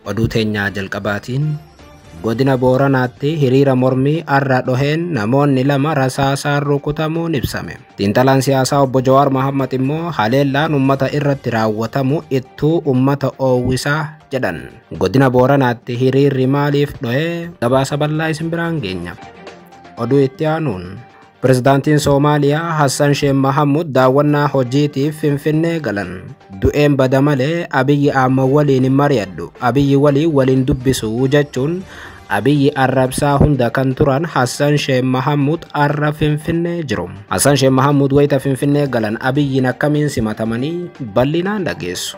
Oduu teenyaa jalqabaatiin godina Booranaatti hiriira mormii arra dhoheen namoonni 2 rasaasaan rukutamuun ibsame. Xiinxalaan siyaasaa obbo Jawaar Mohammad immoo haleellaan uummata irratti raawwatamu ittuu uummata oowwisaa jedhan. Godina Booranaatti hiriirri maaliif dhohee gabaasa bal'aa isin biraan geenya. Oduu itti aanuun Pirezidaantiin Soomaaliyaa Hassan Sheikh Mahamud daawwannaa hojiitiif Finfinnee galan. Du'een bada malee Abiyyi Ahmad waliin hin mari'adhu, Abiyyi waliin dubbisu jechuun Abiyyi arrabsaa hunda kan turan Hassan Sheikh Mahamud arra Finfinnee jiru. Hassan Sheikh Mahamud wayita Finfinnee galan Abiyyiin akkamiin simatamanii bal'inaan dhageessu.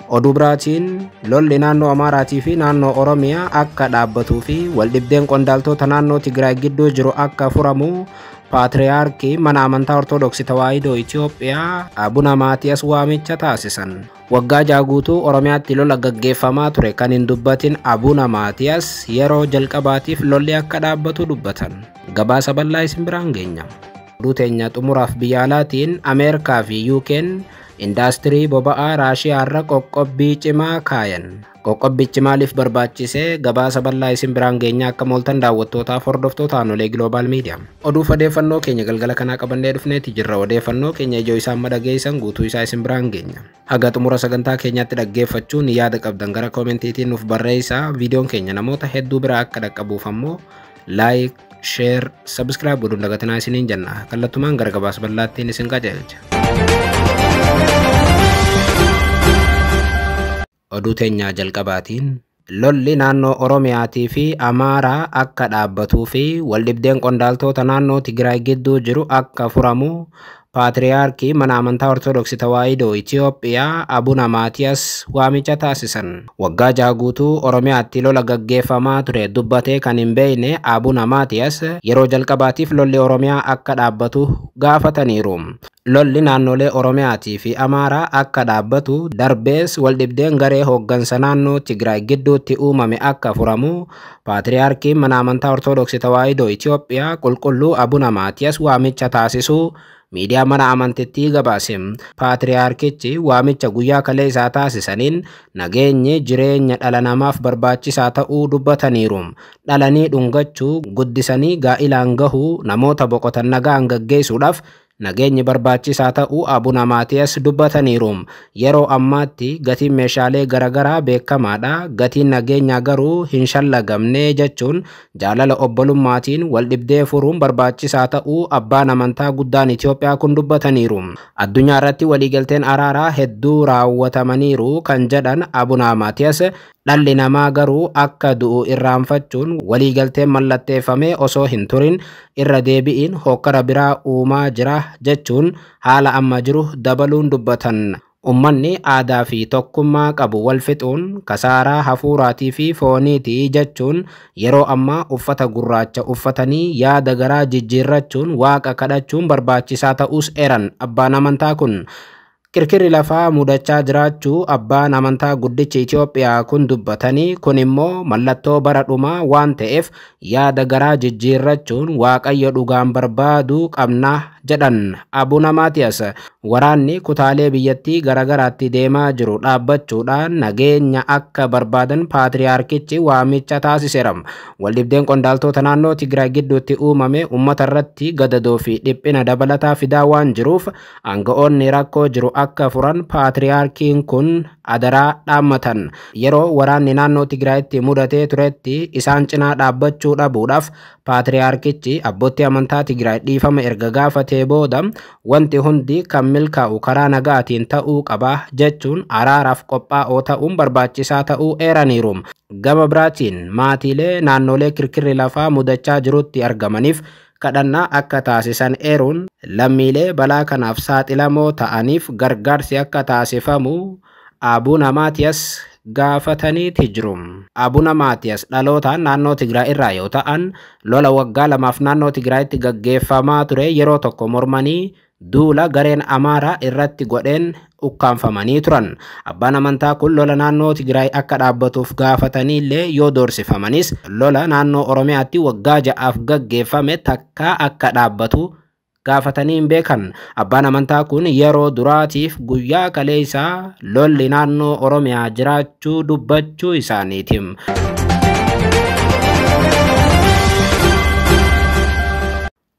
Oduu biraatiin lolli naannoo Amaaraatii fi naannoo Oromiyaa akka dhaabbatuu fi waldhibdeen qondaaltota naannoo Tigraay gidduu jiru akka furamu Paatriyaarkii mana amantaa Ortodoksii Tawaahidoo Itoophiyaa Abuna Maatiyas waamicha taasisan. Waggaa 6 guutuu Oromiyaatti lola gaggeeffamaa ture kan hin dubbatin Abuna Maatiyas yeroo jalqabaatiif lolli akka dhaabbatu dubbatan. Gabaasa bal'aa isin biraan geenya. Oduu teenya xumuraaf biyya alaatiin Ameerikaa fi UK'n indaastirii boba'aa Raashiyaarra qoqqobbii cimaa kaayan. Qoqqobbichi maaliif barbaachisee gabaasa bal'aa isin biraan geenya akka mooltan daawwattootaaf hordoftoota aanolee Global Media. Oduuf odeeffannoo keenya galgala kanaa qabannee dhufneeti jirra. Odeeffannoo keenya ijoo isaan madhageessan guutuu isaa isin biraan geenya. Haga xumura sagantaa keenyaatti dhaggeeffachuun yaada qabdan gara koomentiitiin nuuf barreessaa. Viidiyoon keenya namoota hedduu biraa akka dhaqqabuuf ammoo like, share, subscribe godhuun dagatinaa isiniin jenna. Kallattumaan gara gabaasa bal'aattiin isin qajeelcha. Oduu teenyaa jalqabaatiin lolli naannoo Oromiyaatii fi Amaaraa akka dhaabbatuu fi waldhibdeen qondaaltota naannoo Tigraay gidduu jiru akka furamu Paatriyaarkii mana amantaa Ortodoksii Tawaahidoo Itoophiyaa Abuna Maatiyas waamicha taasisan. Waggaa 6 guutuu Oromiyaatti lola gaggeeffamaa ture dubbatee kan hin beekne Abuna Maatiyas yeroo jalqabaatiif lolli Oromiyaa akka dhaabbatu gaafataniiru. Lolli naannolee Oromiyaatii fi Amaaraa akka dhaabbatu darbees waldhibdeen garee hooggansa naannoo Tigraay gidduutti uumame akka furamu Paatriyaarkiin mana amantaa Ortodoksii Tawaahidoo Itoophiyaa Qulqulluu Abuna Maatiyas waamicha taasisuu miidiyaa mana amantittii gabaase. Paatriyaarkichi waamicha guyyaa kalee isaa taasisaniin nageenyi jireenya dhala namaaf barbaachisaa ta'uu dubbataniiru. Dhalanii dhungachuu, guddisanii gaa'ilaan gahuu, namoota boqotan nagaan gaggeessuudhaaf nageenyi barbaachisaa ta'uu Abuna Maatiyas dubbataniiru. Yeroo ammaatti gatiin meeshaalee garaagaraa beekamaadha. Gatiin nageenyaa garuu hin shallagamne jechuun jaalala obbolumaatiin waldhibdee furuun barbaachisaa ta'uu abbaan amantaa guddaan Itoophiyaa kun dubbataniiru. Addunyaa irratti waliigalteen araaraa hedduu raawwatamaniiru kan jedhan Abuna Maatiyas dhalli namaa garuu akka du'u irraanfachuun waliigalteen mallatteeffamee osoo hin turin irra deebi'iin hokkara biraa uumaa jira jechuun haala amma jiru dabaluun dubbatan. Uummanni aadaa fi tokkummaa qabu wal fixuun kasaaraa hafuuraatii fi fooniitii jechuun yeroo ammaa uffata gurraacha uffatanii yaada garaa jijjiirrachuun waaqa kadhachuun barbaachisaa ta'us eeran abbaan amantaa kun. Kirkirri lafaa mudachaa jiraachuu abbaan amantaa guddichi Itoophiyaa kun dubbatanii kun immoo mallattoo bara dhumaa waan ta'eef yaada garaa jijjiirrachuun waaqayyo dhugaan barbaaduu qabna jedhan Abuna Maatiyas. Waraanni kutaalee biyyattii garaagaraatti deemaa jiru dhaabbachuudhaan nageenya akka barbaadan Paatriyaarkichi waamicha taasiseera. Waldhibdeen qondaaltota naannoo Tigraay gidduutti uumame uummata irratti gadadoo fi dhiphina dabalataa fidaa waan jiruuf aanga'oonni rakkoo jiru akka furan Paatriyaarkiin kun adaraa dhaammatan. Yeroo waraanni naannoo Tigraayitti mudatee turetti isaan cinaa dhaabbachuu dhabuudhaaf Paatriyaarkichi abbootii amantaa Tigraay dhiifama erga gaafatee booda wanti hundi kan milkaa'u karaa nagaatiin ta'uu qaba jechuun araaraaf qophaa'oo ta'uun barbaachisaa ta'uu eeraniiru. Gama biraatiin maatiilee naannolee kirkirri lafaa mudachaa jirutti argamaniif kadhannaa akka taasisan eeruun lammiilee balaa kanaaf saaxilamoo ta'aniif gargaarsi akka taasifamu Abuna Maatiyas gaafataniiti jiru. Abuna Maatiyas dhalootaan naannoo Tigraay irraa yoo ta'an lola waggaa 2 naannoo Tigraayitti gaggeeffamaa ture yeroo tokko mormanii duula gareen Amaaraa irratti godheen ukkaanfamanii turan. Abbaan amantaa kun lola naannoo Tigraay akka dhaabbatuuf gaafatanii illee yoo doorsifamanis lola naannoo Oromiyaatti waggaa 6 gaggeeffame takkaa akka dhaabbatu gaafatanii hin beekan. Abbaan amantaa kun yeroo duraatiif guyyaa kaleessaa lolli naannoo Oromiyaa jiraachuu dubbachuu isaaniiti.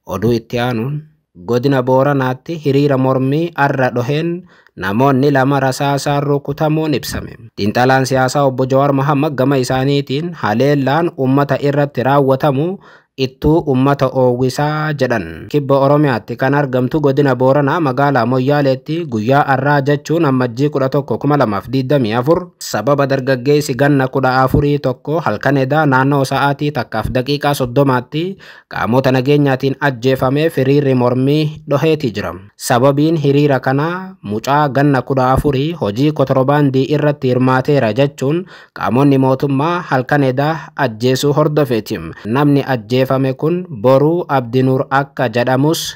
Oduu itti aanuun godina Booranaatti hiriira mormii arra dhoheen namoonni 2 rasaasaan rukutamuun ibsame. Xiinxalaan siyaasaa obbo Jawaar Mohammad gama isaaniitiin haleellaan uummata irratti raawwatamu ittuu uummata oowwisaa jedhan. Kibba Oromiyaatti kan argamtu godina Booranaa magaalaa Moyyaaleetti guyyaa arraa jechuun ammajjii 11, 2024 sababa dargaggeessi ganna 14 tokko halkan edaa naannoo sa'aatii 1:30 qaamota nageenyaatiin ajjeefamee hiriirri mormii dhoheeti jira. Sababiin hiriira kanaa mucaa ganna 14 hojii kotorbaandii irratti hirmaateera jechuun qaamonni mootummaa halkan edaa ajjeesuu hordofeeti. Namni ajjeefame kun Boruu Abdinuur akka jedhamus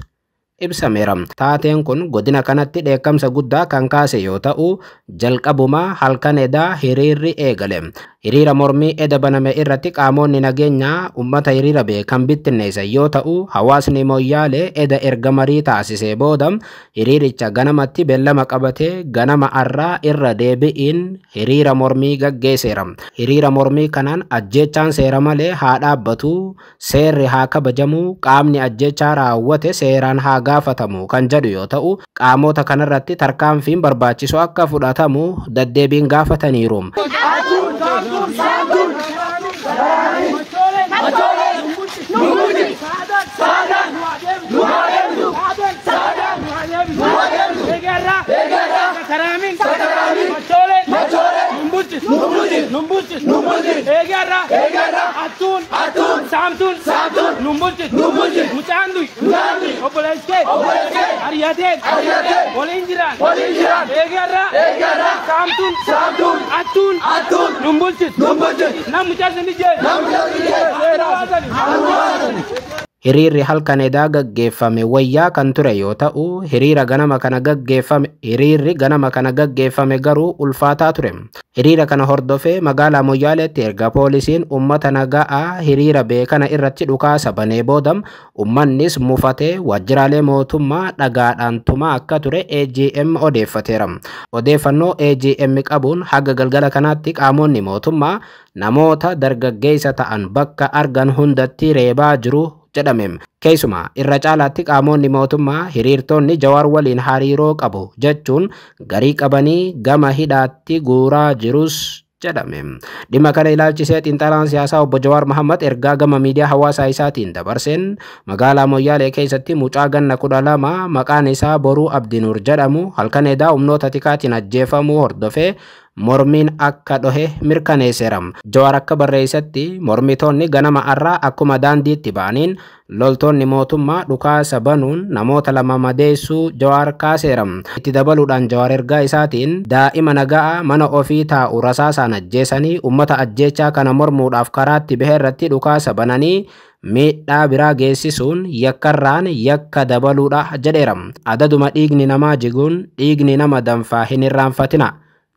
ibsameera. Taateen kun godina kanatti dheekkamsa guddaa kan kaase yoo ta'u jalqabumaa halkan edaa hiriirri eegale. Hiriira mormii eda baname irratti qaamonni nageenyaa uummata hiriira beekan bittinneessan yoo ta'u hawaasni Moyyaalee eda erga marii taasisee booda hiriiricha ganamatti beellama qabatee ganama arraa irra deebi'iin hiriira mormii gaggeesseera. Hiriira mormii kanaan ajjeechaan seera malee haa dhaabbatu, seerri haa kabajamu, qaamni ajjeechaa raawwate seeraan haa gaafatamu kan jedhu yoo ta'u qaamota kanarratti tarkaanfiin barbaachisu akka fudhatamu daddeebiin gaafataniiru. Hiriirri halkan edaa gaggeeffame wayyaa kan ture yoo ta'u hiriira ganama kana gaggeeffame garuu ulfaataa ture. Hiriira kana hordofee magaalaa Moyyaaleetti erga poolisiin uummata naga'aa hiriira beekana irratti dhukaasa banee booda uummannis mufatee waajjiraalee mootummaa dhagaadhaan tumaa akka ture AGM odeeffateera. Odeeffannoo AGM qabuun haga galgala kanaatti qaamonni mootummaa namoota dargaggeessa ta'an bakka argan hundatti reebaa jiru jedhame. Keessumaa irra caalaatti qaamonni mootummaa hiriirtonni Jawaar waliin hariiroo qabu jechuun garii qabanii gama hidhaatti guuraa jirus jedhame. Dhimma kana ilaalchisee xiinxalaan siyaasaa obbo Jawaar Mohammad ergaa gama miidiyaa hawaasaa isaatiin dabarseen magaalaa Moyyaalee keessatti mucaa ganna 12 maqaan isaa Boruu Abdinuur jedhamu halkan edaa humnoota tikaatiin ajjeefamuu hordofee mormiin akka dhohe mirkaneesseera. Jawaar akka barreessetti mormitoonni ganama arraa akkuma daandiitti ba'aniin loltoonni mootummaa dhukaasa banuun namoota 2 madeessuu Jawaar kaaseera. Itti dabaluudhaan Jawaar ergaa isaatiin daa'ima naga'aa mana ofii taa'u rasaasaan ajjeesanii uummata ajjeechaa kana mormuudhaaf karaatti bahe irratti dhukaasa bananii miidhaa biraa geessisuun yakkarraan yakka dabaluudha jedheera. Adaduma dhiigni namaa jiguun dhiigni nama danfaa hin irraanfatina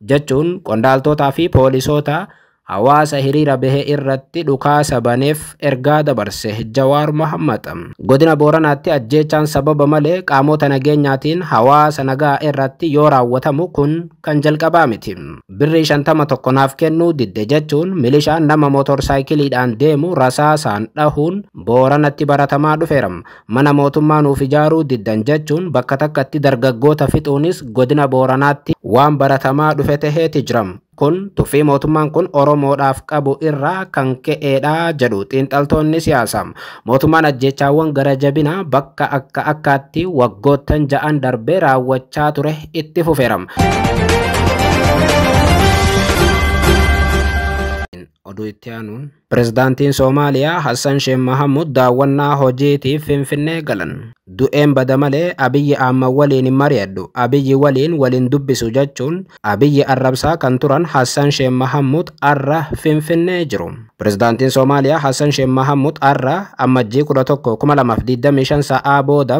jechuun qondaaltotaa fi poolisoota hawaasa hiriira bahe irratti dhukaasa baneef ergaa dabarse Jawaar Mohammad. Godina Booranaatti ajjeechaan sababa malee qaamota nageenyaatiin hawaasa nagaa irratti yoo raawwatamu kun kan jalqabaa miti. Birrii 50 tokko naaf kennuu didde jechuun milishaan nama motorsaayikiliidhaan deemu rasaasaan dhahuun Booranatti baratamaa dhufeera. Mana mootummaa nuuf ijaaruu diddan jechuun bakka takkatti dargaggoota fixuunis godina Booranaatti waan baratamaa dhufe taheeti jira. Kun tuffii mootummaan kun Oromoodhaaf qabu irraa kan ka'eedha jedhu xiinxaltoonni siyaasaa. Mootummaan ajjeechaawwan gara jabinaa bakka akka akkaatti waggoottan 6 darbee raawwachaa ture itti fufeera. Oduu itti aanuun Pireezidaantiin Soomaaliyaa Hassan Sheikh Mahamud daawwannaa hojiitiif Finfinnee galan. Du'een bada malee Abiyyi Ahmad waliin hin mari'adhu, Abiyyi waliin waliin dubbisu jechuun Abiyyi arrabsaa kan turan Hassan Sheikh Mahammud arra Finfinnee jiru. Pirezidaantiin Soomaaliyaa Hassan Sheikh Mahammud arra Ammajjii 11,2025 sa'aa booda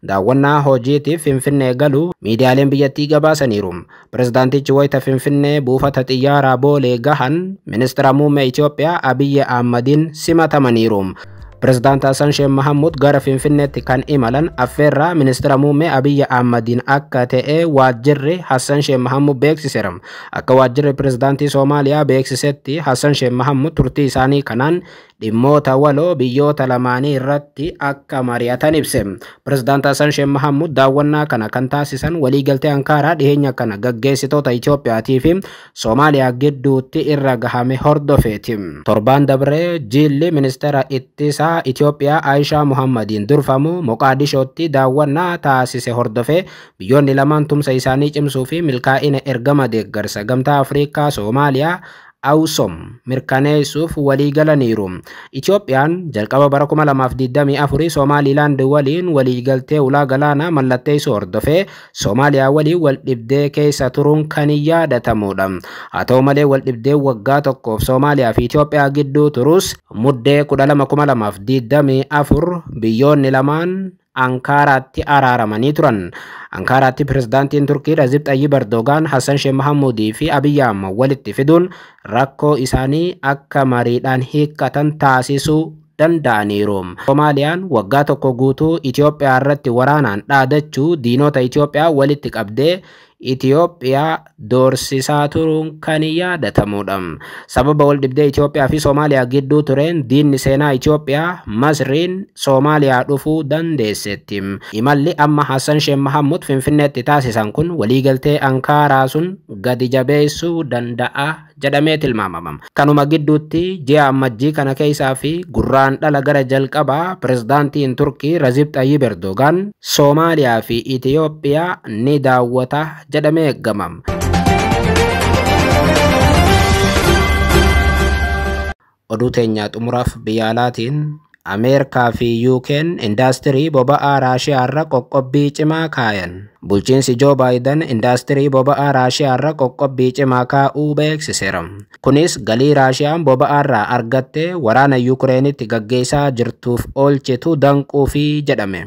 daawwannaa hojiitiif Finfinnee galu miidiyaaleen biyyattii gabaasaniiru. Pirezidaantichi wayita Finfinnee buufata xiyyaaraa Boolee gahan ministeera muummee Itoophiyaa Abiyyi Ahmadiin simatamaniiru. Pirezidaant Hassan Sheikh Mahammud gara Finfinneetti kan imalan affeerraa ministeera muummee Abiyyi Ahmadiin akka ta'e waajjirri Hassan Sheikh Mahammud beeksiseera. Akka waajjirri pirezidaantii Soomaaliyaa beeksisetti Hassan Sheikh Mahammud turtii isaanii kanaan dhimmoota waloo biyyoota lamaanii irratti akka mari'atan ibse. Pirezidaant Hassan Sheikh Mahammud daawwannaa kana kan taasisan waliigaltee Ankaaraa dhiheenya kana gaggeessitoota Itoophiyaatii fi Soomaaliyaa gidduutti irra gahame hordofeeti. Torbaan dabree jilli ministeera ittisaa Itoophiyaa Aayishaa Muhammadiin durfamu Moqaadishootti daawwannaa taasise hordofee biyyoonni lamaan tumsa isaanii cimsuu fi milkaa'ina ergama deeggarsa gamtaa Afrikaa Soomaaliyaa AUSOM mirkaneessuuf waliigalaniiru. Itoophiyaan jalqaba bara 2024 Somaaliilaand waliin waliigaltee ulaa galaanaa mallatteessuu hordofee Soomaaliyaa waliin wal dhibdee keessa turuun kan yaadatamudha. Haa ta'u malee wal dhibdee waggaa tokkoof Soomaaliyaa fi Itoophiyaa gidduu turus muddee 12,2024 biyyoonni lamaan Ankaaraatti araaramanii turan. Ankaaraatti pirezidaantiin Turkii Rajab Xayyib Erdogaan Hassan Sheikh Mahamudii fi Abiyyi Ahmad walitti fiduun rakkoo isaanii akka mariidhaan hiikkatan taasisuu danda'aniiru. Soomaaliyaan waggaa tokko guutuu Itoophiyaa irratti waraanaan dhaadachuu diinota Itoophiyaa walitti qabdee Itoophiyaa doorsisaa turuun kan yaadatamudha. Sababa wal dhibdee Itoophiyaa fi Soomaaliyaa gidduu tureen diinni seenaa Itoophiyaa Masriin Soomaaliyaa dhufuu dandeessetti. Imalli amma Hassan Sheikh Mahammud Finfinneetti taasisan kun waliigaltee Ankaaraa sun gadi jabeessuu danda'a jedhamee tilmaamama. Kanuma gidduutti ji'a Ammajjii kana keessaa fi gurraan dhala gara jalqabaa pirezidaantiin Turkii Rajab Xayyib Erdogaan Soomaaliyaa fi Itoophiyaa ni daawwata jedhamee eegama. Oduu teenyaa xumuraaf biyya alaatiin Ameerikaa fi UK'n indaastirii boba'aa Raashiyaarra qoqqobbii cimaa kaayan. Bulchiinsi Joo Baayiden indaastirii boba'aa Raashiyaarra qoqqobbii cimaa kaa'uu beeksiseera. Kunis galii Raashiyaan boba'aarraa argattee waraana Yukireenitti gaggeessaa jirtuuf oolchitu danquufi jedhame.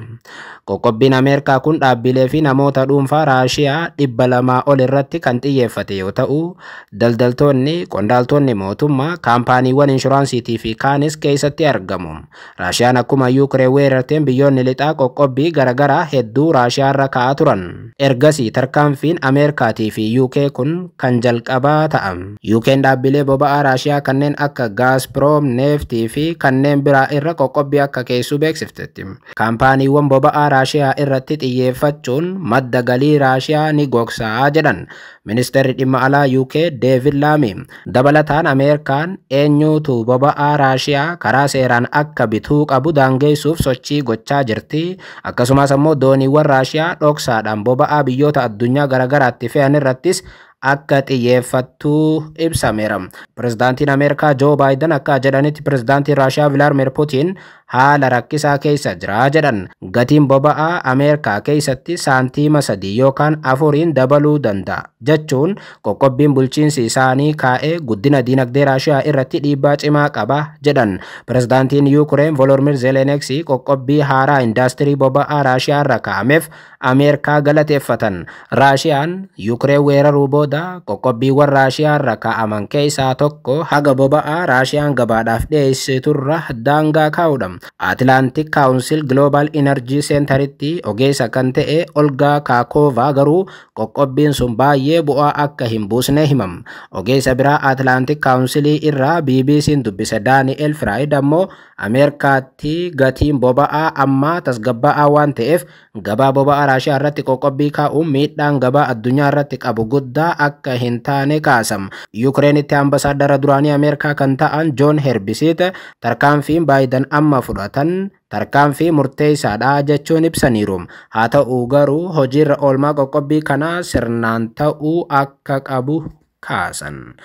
Qoqqobbiin Ameerikaa kun dhaabbilee fi namoota dhuunfaa Raashiyaa 200 ol irratti kan xiyyeeffate yoo ta'u, daldaltoonni, qondaaltonni mootummaa, kaampaaniiwwan inshuraansiitii fi kaanis keessatti argamu. Raashiyaan akkuma Yukireen weerarteen biyyoonni lixaa qoqqobbii garaagaraa hedduu Raashiyaarra kaa'aa turan. Ergasii tarkaanfiin Ameerikaatii fi UK kun kan jalqabaa ta'a. UK'n dhaabbilee boba'aa Raashiyaa kanneen akka Gazprom, Neeftii fi kanneen biraa irra qoqqobbii akka keessu beeksiftetti. Kaampaaniiwwan boba'aa Raashiyaa irratti xiyyeeffachuun madda galii Raashiyaa ni gogsaa jedhan. Ministeerri dhimma alaa UK David Laami. Dabalataan Ameerikaan eenyuutu boba'aa Raashiyaa karaa seeraan akka bituu qabu daangeessuuf sochii gochaa jirti. Akkasumas ammoo dooniiwwan Raashiyaa dhoksaadhaan boba'aa biyyoota addunyaa garaagaraatti fe'an irrattis akka xiyyeeffattuu ibsameera. Pirezidaantiin Ameerikaa Joo Baayiden akka jedhanitti pirezidaantiin Raashiyaa Vilaadimir Putiin haala rakkisaa keessa jira jedhan. Gatiin boba'aa Ameerikaa keessatti saantiima 3 yookaan 4 dabaluu danda'a jechuun qoqqobbiin bulchiinsi isaanii kaa'ee guddina diinagdee Raashiyaa irratti dhiibbaa cimaa qaba jedhan. Pirezidaantiin Yuukireen Volodimir Zelenskii qoqqobbii haaraa indaastirii boba'aa Raashiyaa irra kaa'ameef Ameerikaa galateeffatan. Raashiyaan Yuukireen weeraruu booda qoqqobbiiwwan Raashiyaa irra kaa'aman keessaa tokko haga boba'aa Raashiyaan gabaadhaaf dhiyeessiturra daangaa kaa'uudha. Atlantic Council Global Energy Centeritti ogeessa kan ta'e Olgaa Kaakoovaa garuu qoqqobbiin sun baay'ee bu'aa akka hin buusne himam. Ogeessa biraa Atlantic Councilii irraa BBC'n dubbise Daani'el Firaayid ammoo Ameerikaatti gatiin boba'aa ammaa tasgabbaa'aa waan ta'eef gabaa boba'aa Raashiyaa irratti qoqqobbii kaa'uun miidhaan gabaa addunyaa irratti qabu guddaa akka hin taane kaasam. Yukireenitti ambasaaddara duraanii Ameerikaa kan ta'an Joon Herbisiit tarkaanfiin Baayiden amma fudhatan tarkaanfii murteessaadha jechuun ibsaniiru. Haa ta'u garuu hojiirra oolmaa qoqqobbii kanaa sirnaan ta'uu akka qabu kaasan.